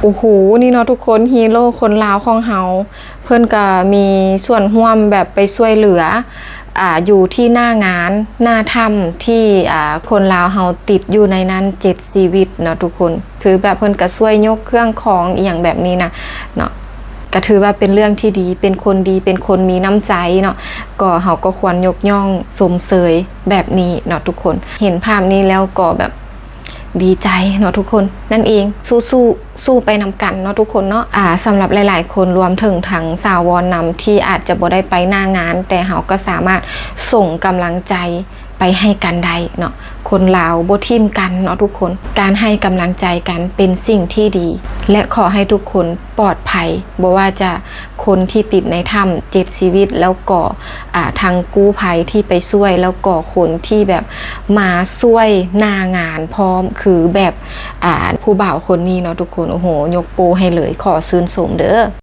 ໂອ້ໂຫ ນີ້ເນາະທຸກຄົນ ຮີໂຣຄົນລາວຂອງເຮົາ ເພິ່ນກໍມີສ່ວນຮ່ວມແບບໄປຊ່ວຍເຫຼືອ ອ່າ ຢູ່ທີ່ໜ້າງານ ໜ້າຖ້ຳທີ່ ອ່າ ຄົນລາວເຮົາຕິດຢູ່ໃນນັ້ນເຈັດຊີວິດເນາະທຸກຄົນ ຄືແບບເພິ່ນກໍຊ່ວຍຍົກເຄື່ອງຂອງອີ່ຫຍັງແບບນີ້ນະເນາະ ກໍຖືວ່າເປັນເລື່ອງທີ່ດີ ເປັນຄົນດີ ເປັນຄົນມີນ້ຳໃຈເນາະ ກໍເຮົາກໍຄວນຍົກຍ້ອງຊົມເຊີຍແບບນີ້ເນາະທຸກຄົນ ເຫັນພາບນີ້ແລ້ວກໍແບບ ດີໃຈເນາະທຸກຄົນ ນັ້ນເອງ ສູ້ໆ ສູ້ໄປນຳກັນເນາະທຸກຄົນເນາະ ອ່າ ສຳລັບຫຼາຍໆຄົນ ລວມເຖິງທັງສາວອນນຳ ທີ່ອາດຈະບໍ່ໄດ້ໄປໜ້າງານ ແຕ່ເຮົາກໍສາມາດສົ່ງກຳລັງໃຈໄປໃຫ້ກັນໄດ້ເນາະ ຄົນລາວບໍ່ຖິ້ມກັນເນາະທຸກຄົນ ການໃຫ້ກຳລັງໃຈກັນເປັນສິ່ງທີ່ດີ ແລະ ຂໍໃຫ້ທຸກຄົນປອດໄພ ບໍ່ວ່າຈະ ຄົນທີ່ຕິດໃນຖ້ຳເຈັດຊີວິດ ແລ້ວກໍ ອ່າ ທັງກູ້ໄພທີ່ໄປຊ່ວຍ ແລ້ວກໍຄົນທີ່ແບບມາຊ່ວຍໜ້າງານພ້ອມ ຄືແບບ ອ່າ ຜູ້ບ່າວຄົນນີ້ເນາະທຸກຄົນ ໂອ້ໂຫ ຍົກໂປ້ໃຫ້ເລີຍ ຂໍຊື່ນຊົມເດີ້.